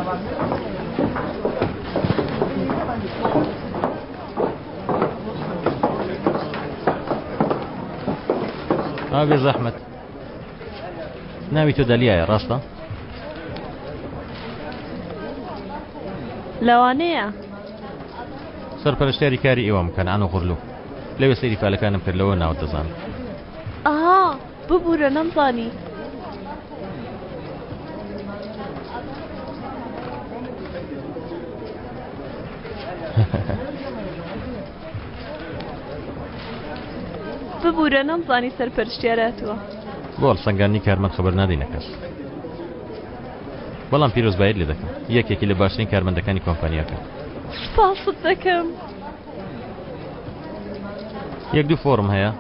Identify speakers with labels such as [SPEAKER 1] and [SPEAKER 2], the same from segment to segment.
[SPEAKER 1] ئا بێ زەحمەت ناوی تۆ دەلیایە ڕاستە؟
[SPEAKER 2] لەوانەیە.
[SPEAKER 1] سەرپەرشتیاری کاری ئێوەم کەنعان ئۆغورلو لەوێ سەیری فالەکانم کرد لەوە ناوت دەزانم.
[SPEAKER 2] ئەها ببورە نەمزانی. ببورە نەمزانی سەرپەرشتیار هاتووە.
[SPEAKER 1] بۆ هەڵسەنگاندنی کارمەند خەبەر نادەینە کەس. بەڵام پیرۆزباییت لێ دەکەم. یەکێکی لە باشترین کارمەندەکانی کۆمپانیاکە.
[SPEAKER 2] سوپاست دەکەم.
[SPEAKER 1] یەک دوو فۆڕم هەیە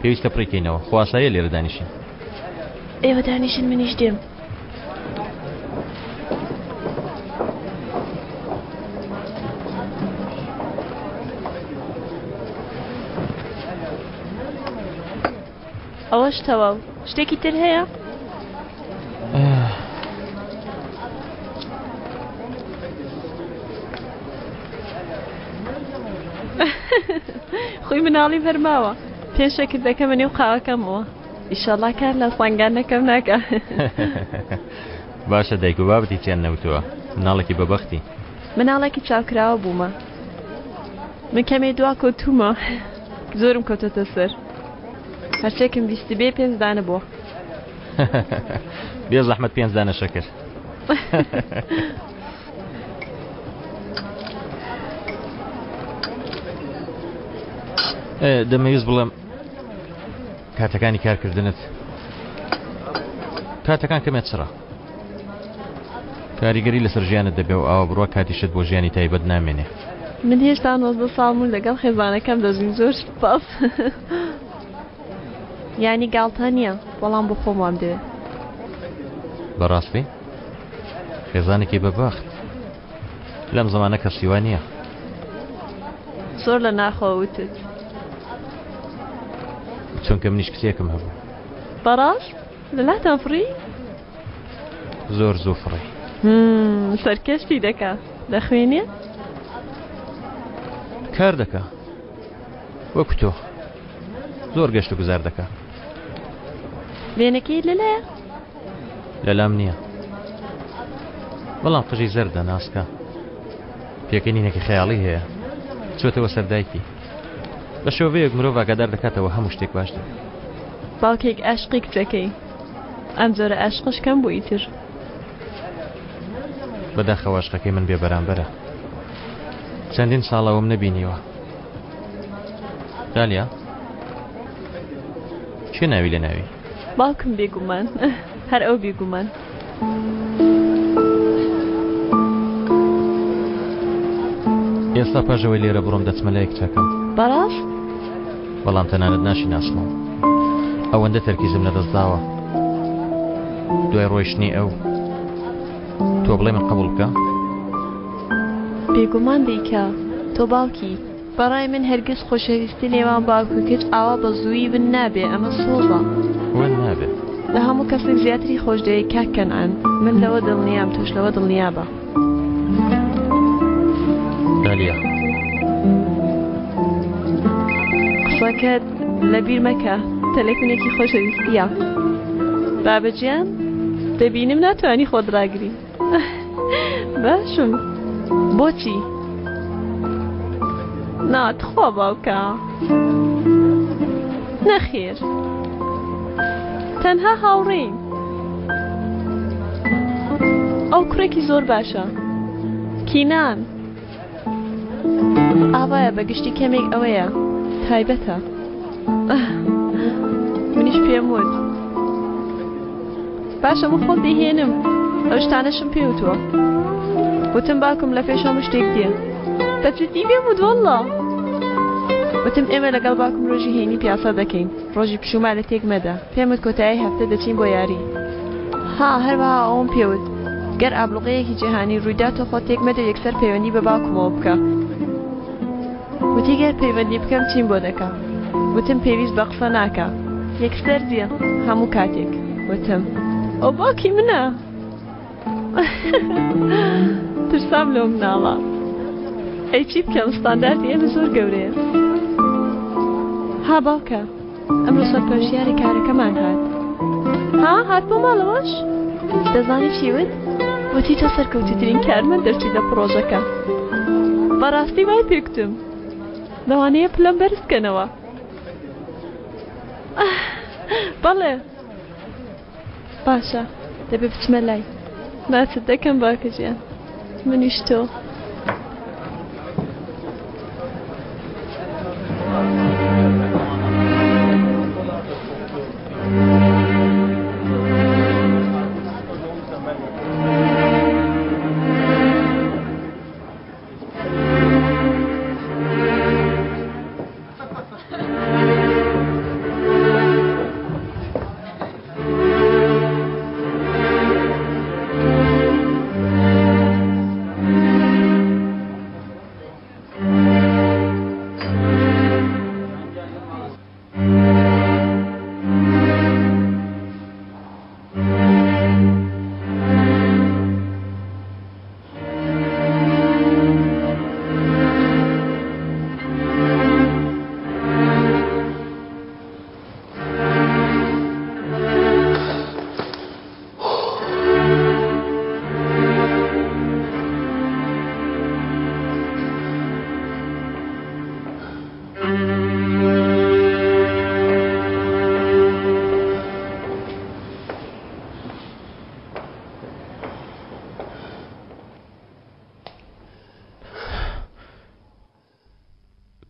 [SPEAKER 1] پێویستە پڕی کەینەوە. خۆ ئاساییە لێرە دانیشین.
[SPEAKER 2] ئێوە دانیشن منیش دێم. ئەوەش تەواو. شتێکی تر هەیە؟ خۆی مناڵیم هەر ماوە. پێش شەکر دەکەمە نێو قاوەکەمەوە. ئیشەڵا کار لە سەنگانەکەم ناکا.
[SPEAKER 1] باشە دایک و بابت هیچیان نەوتووە؟ مناڵێکی بەبەختی.
[SPEAKER 2] مناڵێکی چاوکراوە بوومە. من کەمێ دوا کەوتوومە. زۆرم کەوتۆتە سەر. هەرچێکم بیستبێ پێنج دانە بووە.
[SPEAKER 1] بێ زەحمەت پێنج دانە شەکر. دەمەویست بڵێم کاتەکانی کارکردنت کاتەکان کەمێ چڕە کاریگەری لەسەر ژیانت دەبێ و ئاوا بڕوا کاتیشت بۆ ژیانی تایبەت نامێنێ.
[SPEAKER 2] من هێشتا 19 ساڵم و لەگەڵ خێزانەکەم دەژیم زۆر سوپاس. یانی گاڵتە نییە بەڵام بۆ خۆم وام دەوێ.
[SPEAKER 1] بەڕاستی؟ خێزانێکی بەبەخت. لەم زەمانە کەسی وا نییە.
[SPEAKER 2] زۆر لە ناخەوە وتت.
[SPEAKER 1] چونکە منیش کچێکم هەبوو.
[SPEAKER 2] بەڕاست؟ لەلاتان فڕی؟
[SPEAKER 1] زۆر زوو فڕی.
[SPEAKER 2] سەرکێشی دەکا. دەخوێنێ؟
[SPEAKER 1] کار دەکا. وەکو تۆ. زۆر گەشت و گوزار دەکا.
[SPEAKER 2] وێنەکەی لەلایە؟
[SPEAKER 1] لەلام نییە. بەڵام قژی زەردە، ناسکە. پێکەنینێکی خەیاڵی هەیە. چۆتەوە سەر دایکی. بە شێوەیەک مرۆڤ ئاگادار دەکاتەوە هەموو شتێک باش دەبێت.
[SPEAKER 2] باوکێک ئاشقی کچەکەی. ئەم جۆرە ئاشقەش کەم بوو ئیتر.
[SPEAKER 1] بەداخەوە ئەشقەکەی من بێ بەرامبەرە. چەندین ساڵە ئەوم نەبینیوە. دالیا؟ کێ ناوی لێ ناوی؟
[SPEAKER 2] باوکم بێگومان. هەر ئەو بێگومان.
[SPEAKER 1] ئێستا پاش ئەوەی لێرە بڕۆم دەچمە لای کچەکەم.
[SPEAKER 2] بەڕاست؟
[SPEAKER 1] بەڵام تەنانەت ناشیناسمەوە. ئەوەندە تەرکیزم لەدەست داوە. دوای ڕۆیشتنی ئەو تۆ بڵێ من قبوڵ بکە؟
[SPEAKER 2] بێگومان دەیکا. تۆ باوکی. بەڕای من هەرگیز خۆشەویستی نێوان باوک و کچ ئاوا بە زوویی ون نابێ ئەمە سۆزە.
[SPEAKER 1] ون نابێ.
[SPEAKER 2] لە هەموو کەسێک زیاتری خۆش دەوێی کاک کەنعان من لەوە دڵنیام تۆش لەوە دڵنیابە.
[SPEAKER 1] دالیا.
[SPEAKER 2] قسەکەت لەبیر مەکە تەلەفونێکی خۆشەویستیە. بابە گیان دەبینم ناتوانی خۆت ڕاگری. باشم بۆچی؟ نا تخوا باوکە نەخێر تەنها هاوڕێین ئەو کوڕێکی زۆر باشە کینان ئاوایە بە گشتی کەمێک ئەوەیە تایبەتە منیش پێم وت باشە من خۆم دەیهێنم ئەو شتانەشم پێ وتووە وتم باوکم لە پێش هەموو شتێک دێ بە جدی پێم وت واللە وتم ئێمە لەگەڵ باوکم ڕۆژی هەینی پیاسە دەکەین ڕۆژی پشوومان لە تێک مەدە پێم وت کۆتایی هەفتە دەچین بۆ یاری ها هەروەها ئەوم پێ وت گەر ئابڵوقەیەکی جیهانی ڕوویدا تۆ خۆت تێک مەدە و یەکسەر پەیوەندی بە باوکمەوە بکە وتی گەر پەیوەندی بکەم چیم بۆ دەکا؟ وتم پێویست بە قسە ناکا یەکسەر دێ هەموو کاتێک. وتم ئەو باوکی منە. ترسام لەو مناڵە. ئەی چی بکەم ستانداردی ئێمە زۆر گەورەیە. ها باوکە ئەمڕۆ سەرپەرشتیاری کارەکەمان هات. ها هات بۆ ماڵەوەش؟ دەزانی چی وت؟ وتی تۆ سەرکەوتووترین کارمەند دەرچووی لە پڕۆژەکە. بەڕاستی وای پێ گوتم. لەوانەیە پلەم بەرز بکەنەوە. بەڵێ. باشە دەبێ بچمە لای. ماچت دەکەم باکە گیان. منیش تۆ.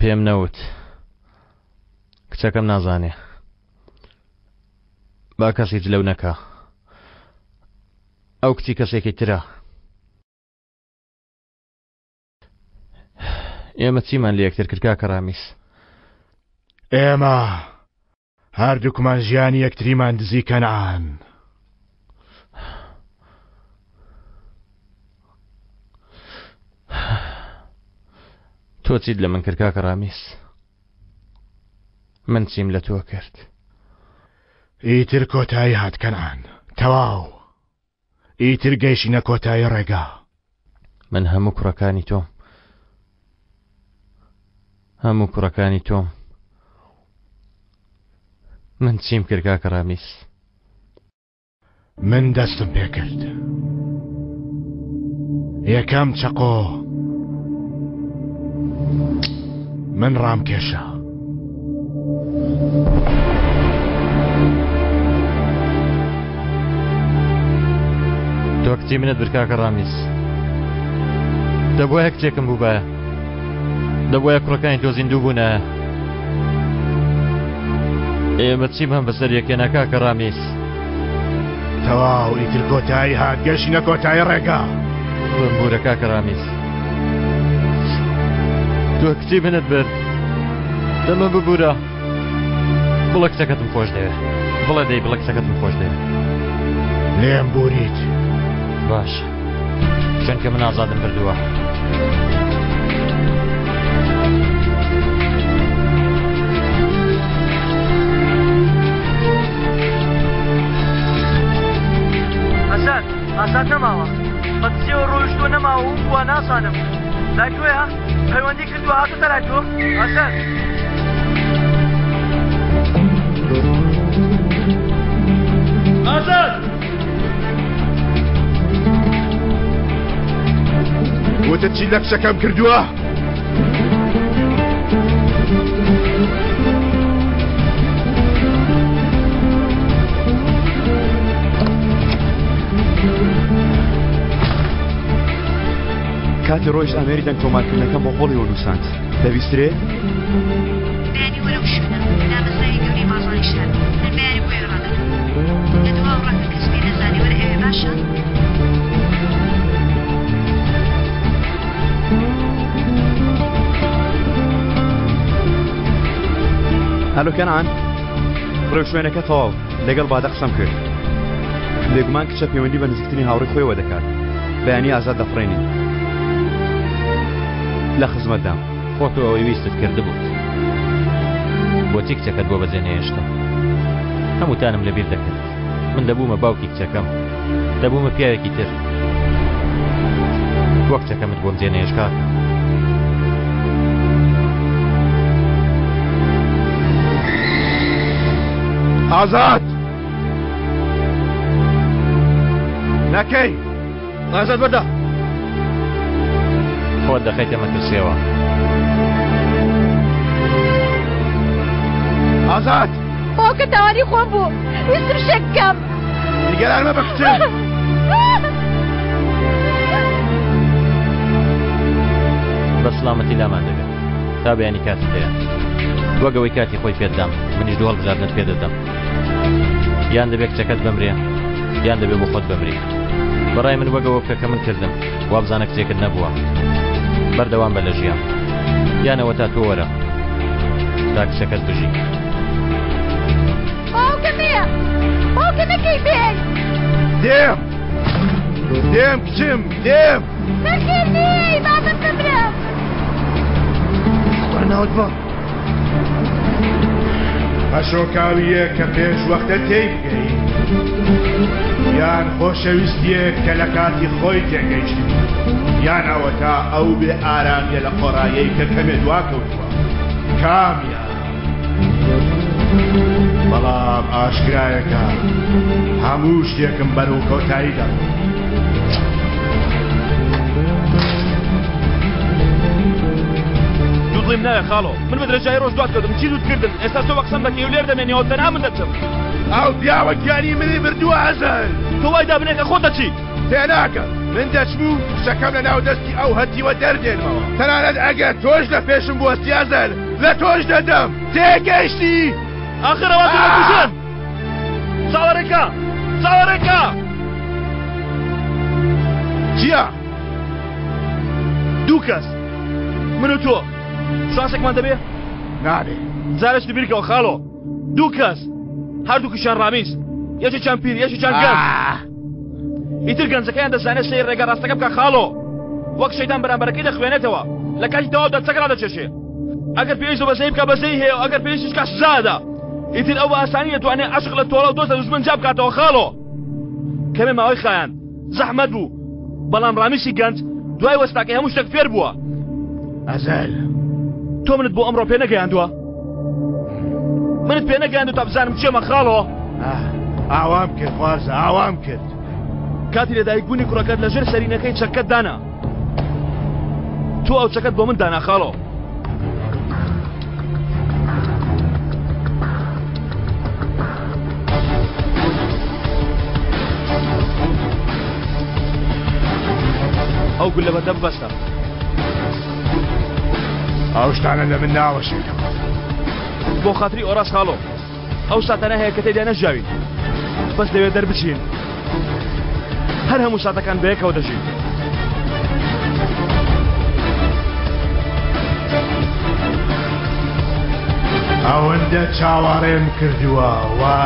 [SPEAKER 1] پێم نەوت کچەکەم نازانێ با کەس هیچ لەو نەکا ئەو کچی کەسێکی ترە ئێمە چیمان لە یەکتر کرد کاکە ڕامیس؟
[SPEAKER 3] ئێمە هەردووکمان ژیانی یەکتریمان دزی کەنعان.
[SPEAKER 1] تۆ چیت لە من کرد کاکە ڕامیس؟ من چیم لە تۆ کرد؟
[SPEAKER 3] ئیتر کۆتایی هات کەنعان، تەواو. ئیتر گەیشینە کۆتایی ڕێگا.
[SPEAKER 1] من هەموو کوڕەکانی تۆم. هەموو کوڕەکانی تۆم. من چیم کرد کاکە ڕامیس؟
[SPEAKER 3] من دەستم پێکرد. یەکەم چەقۆ من ڕامکێشا.
[SPEAKER 1] تۆ کچی منت برد کاکە ڕامیس. دەبوایە کچێکم بووبایە. دەبوایە کوڕەکانی تۆ زیندوو بوونایە. ئێمە چیمان بەسەر یەکێنا کاکە ڕامیس؟
[SPEAKER 3] تەواو ئیتر کۆتایی هات گەشینە کۆتایی ڕێگا.
[SPEAKER 1] بمبورە کاکە ڕامیس. تۆ کچی منت برد. دەمە ببورە. بڵێ کچەکەتم خۆش دەوێ. بڵێ دەی بڵێ کچەکەتم خۆش دەوێ.
[SPEAKER 3] لێم بوریت.
[SPEAKER 1] باش. چونکە من ئازادم بردووە.
[SPEAKER 4] ئازاد ئازاد نەماوە بە دزیەوە ڕۆیشتووە نەماوە و بووە نازانم لای تۆیە پەیوەندی کردووە هاتووتە لای تۆ ئازاد ئازاد
[SPEAKER 3] وتت چی لە کچەکەم کردووە؟
[SPEAKER 5] کاتی ڕۆیشت ئامێری دەنگ تۆمارکردنەکەم بۆ قۆڵیەوە نووساند. دەبیسترێ؟
[SPEAKER 6] بەیانی وەرە و شوێنە دامەزراوی گەورەی بازاڕی شار من بەیانی بۆ ئێوە ڕادەکەم لە دواوە ڕەنگە کەس پێی نەزانێ وەرە ئەوێ باشە؟
[SPEAKER 5] هەلۆ کەنعان ڕێوشوێنەکە تەواو لەگەڵ بادە قسەم کرد بێگومان کچە پەیوەندی بە نزیکترین هاوڕێی خۆیەوە دەکات بەیانی ئازاد دەفڕێنین لە خزمەتدام.
[SPEAKER 1] خۆ تۆ ئەوەی ویستت کردبووت. بۆچی کچەکەت بۆ بەجێ نەهێشتم؟ هەمووتانم لەبیر دەکرد. من دەبوومە باوکی کچەکەم. دەبوومە پیاوێکی تر. بۆ کچەکەمت بۆم جێنەهێشت کاکە؟
[SPEAKER 3] ئازاد نەکەی
[SPEAKER 4] ئازاد بەردە
[SPEAKER 1] خۆت دەخەیتە مەترسیەوە.
[SPEAKER 3] ئازاد
[SPEAKER 6] باوکە تاوانی خۆم بوو ویستم شتێک بکەم.
[SPEAKER 3] نیگەران مەبە کچم.
[SPEAKER 1] بە سڵامەتی لامان دەبێت تا بەیانی کاتت هەیە وەک ئەوەی کاتی خۆی پێت دام منیش دوو هەڵبژاردنت پێ دەدەم یان دەبێت کچەکەت بمرێ یان دەبێ بۆ خۆت بمری بەڕای من وەگەوە بکە کە من کردم وابزانە کچێکت نەبووە بەردەوام بە لە ژیان یانەوە تا تۆ وەرە تا کچەکەت بژی
[SPEAKER 6] باوکە مێ باوکە نەکەی بێ
[SPEAKER 3] دێم دێم کچم دێم
[SPEAKER 6] نەخێر نێی با من بمرم
[SPEAKER 3] ناوت بە پەشۆکاوییەک کە پێش وەختە تێی بگەی یان خۆشەویستیەک کە لە کاتی خۆی تێگەیشتی یان ئەوەتا ئەو بێ ئارامیە لە قۆڕایەی کە کەمێ دواکەوتووە کامیان بەڵام ئاشکرایەکە هەموو شتێکم بەرەو کۆتایی دەڕۆ.
[SPEAKER 4] دوودڵیم ناوێ خاڵۆ من بە درێژایی ڕۆژ دوات کەوتم چی دووت کردم ئێستا تۆ بە قسەم دەکەی و لێر دەمێنیەوە تەنها من دەچم
[SPEAKER 3] ئەو پیاوە گیانی منی بردووە ئەزەل
[SPEAKER 4] تۆ وای دابنێ کە خۆت دەچیت
[SPEAKER 3] تێناگەم من دەچم و کچەکەم لە ناو دەستی ئەو هەتیوە دەردێنمەوە تەنانەت ئەگەر تۆش لە پێشم بوەستی ئەزەل لە تۆش دەدەم تێگەیشتی
[SPEAKER 4] ئاخر ئەوان تۆ دەکوژن چاوەڕێکە چاوەڕێکە
[SPEAKER 3] چییە؟
[SPEAKER 4] دوو کەس من و تۆ شانسێکمان دەبێ؟
[SPEAKER 3] نابێ
[SPEAKER 4] جارێکی بیرکەوە خاڵۆ دوو کەس هەردووکیشیان ڕامیز یەکێکیان پیر یەکێکیان گەنج ئیتر گەنجەکەیان دەزانێت سەیر ڕێگا ڕاستەکە بکە خاڵۆ وەک شەیتان بەرامبەرەکەی دەخوێنێتەوە لە کاتی تەواودا چەک ڕادەکێشێ ئەگەر پێویست بە بەزەیی بکا بەزەیی هەیە و ئەگەر پێویستیش کا سزا ئەدا ئیتر ئەو بە ئاسانی دەتوانێت عەشق لە تۆڵە و دۆست لە دوژمن جیا بکاتەوە خاڵۆ کەمێ ماوەی خایاند زەحمەت بوو بەڵام ڕامیسی گەنج دوای وەستاکەی هەموو شتێک فێر بووە.
[SPEAKER 3] ئەزەل.
[SPEAKER 4] تۆ منت بۆ ئەمڕۆ پێ نەگەیاندووە؟ منت پێ نەگەیاندوو تا بزانم کێمە خاڵۆ؟
[SPEAKER 3] ئاوام کرد خوازە ئاوام کرد.
[SPEAKER 4] کاتی لەدایکبوونی کوڕەکەت لەژێر سەرینەکەی چەکەت دانا. تۆ ئەو چەکەت بۆ من دانا خاڵۆ. ئەو گولە بەردە ببەستە.
[SPEAKER 3] ئەو شتانە لە من ناوەشێتەوە.
[SPEAKER 4] بۆ خاتری ئۆراس خاڵۆ ئەو ساتانە هەیە کە تێیدا نەژیاوین بەس لەوێ دەربچین هەر هەموو ساتەکان بەیەکەوە دەژین.
[SPEAKER 3] ئەوەندە چاوەڕێم کردووە وا.